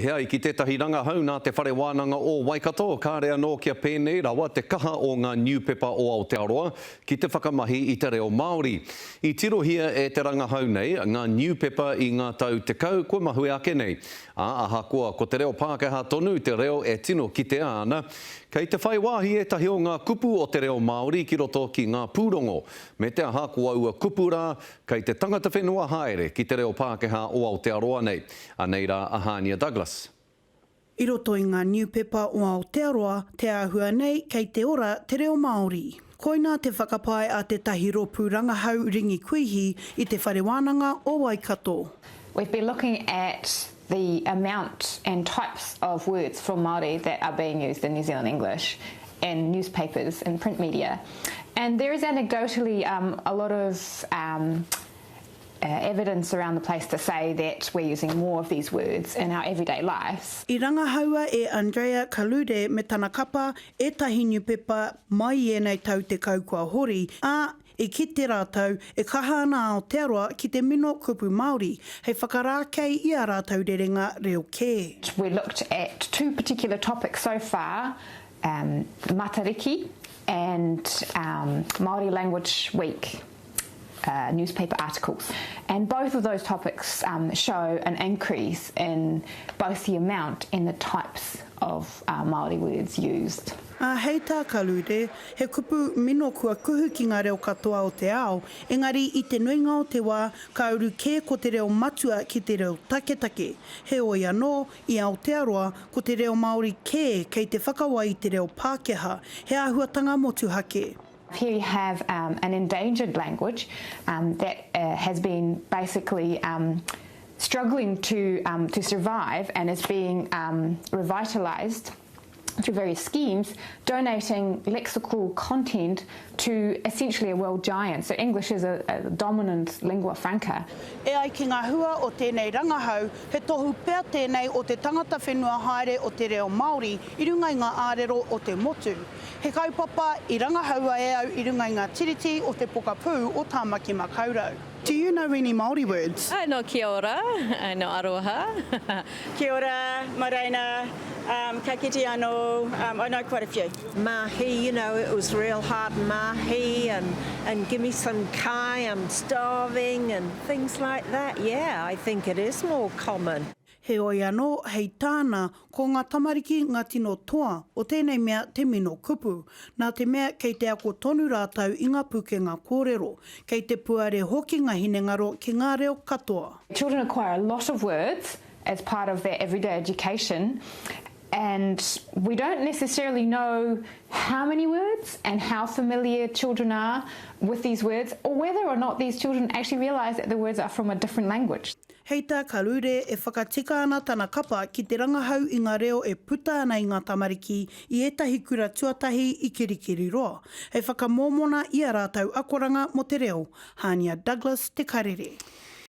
He ai ki tētahi rangahau nā Te Whare Wānanga o Waikato, kāre anō kia pēnei rawa te kaha o ngā niupepa o Aotearoa ki te whakamahi i te reo Māori. I tirohia e te rangahau nei ngā niupepa i ngā tau 10 kua mahue ake nei, ā, ahakoa ko te reo Pākehā tonu te reo e tino kitea ana, kei te whai wāhi ētahi o ngā kupu o te reo Māori ki roto ki ngā pūrongo, me te aha ko aua kupu rā Kei te tangata whenua haere ki te reo Pākehā o Aotearoa nei. Anei rā a Hānia Douglas. I roto i ngā niupepa o Aotearoa, te āhua nei kei te ora te reo Māori. Koinā te whakapae a tētahi rōpū rangahau ringikuihi i Te Whare Wānanga o Waikato. We've been looking at the amount and types of words for Māori that are being used in New Zealand English in newspapers and print media. And there is anecdotally um, a lot of um, uh, evidence around the place to say that we're using more of these words in our everyday lives. I rangahaua e Andrea Kalude me tana kapa ētahi niupepa mai i ēnei tau tekau kua hori, ā, I kite rātou e kaha ana a Aotearoa ki te mino kupu Māori hei whakarākei i ā rātou rerenga reo kē. We looked at two particular topics so far, um, Matariki and um, Māori Language Week uh, newspaper articles. And both of those topics um, show an increase in both the amount and the types of uh, Māori words used. Ā, hei tā Kalude, He kupu mino kua kuhu ki ngā reo katoa o te ao, engari i te nuinga o te wā, ka uru kē ko te reo matua ki te reo taketake. Heoi anō, i Aotearoa, ko te reo Māori kē kei te whakawai i te reo Pākehā, he āhuatanga motuhake. Here you have um, an endangered language um, that uh, has been basically um, struggling to, um, to survive and is being um, revitalised through various schemes, donating lexical content to essentially a world giant. So English is a, a dominant lingua franca. E ai ki ngā hua o tēnei rangahau, he tohu pea tēnei o te tangata whenua haere o te reo Māori i runga i ngā ārero o te motu. He kaupapa i rangahaua e au i runga i ngā tiriti o te pokapū o Tāmaki Makaurau. Do you know any Māori words? I know kia ora, I know aroha. Kia ora, Morena, um, ka kite anō, um, I know quite a few. Mahi, you know, it was real hard mahi and, and give me some kai, I'm starving and things like that. Yeah, I think it is more common. Heoi anō, hei tāna, ko ngā tamariki ngā tino toa o tēnei mea te mino kupu, nā te mea kei te ako tonu rātou i ngā pukenga kōrero, kei te puare hoki ngā hinengaro ki ngā reo katoa. Children acquire a lot of words as part of their everyday education and we don't necessarily know how many words and how familiar children are with these words or whether or not these children actually realise that the words are from a different language. Hei tā Karure, e whakatika ana tana kapa ki te rangahau i ngā reo e puta ana i ngā tamariki i ētahi kura tuatahi i Kirikiriroa, hei whakamōmona i ā rātou akoranga mō te reo. Hānia Douglas, Te Karere.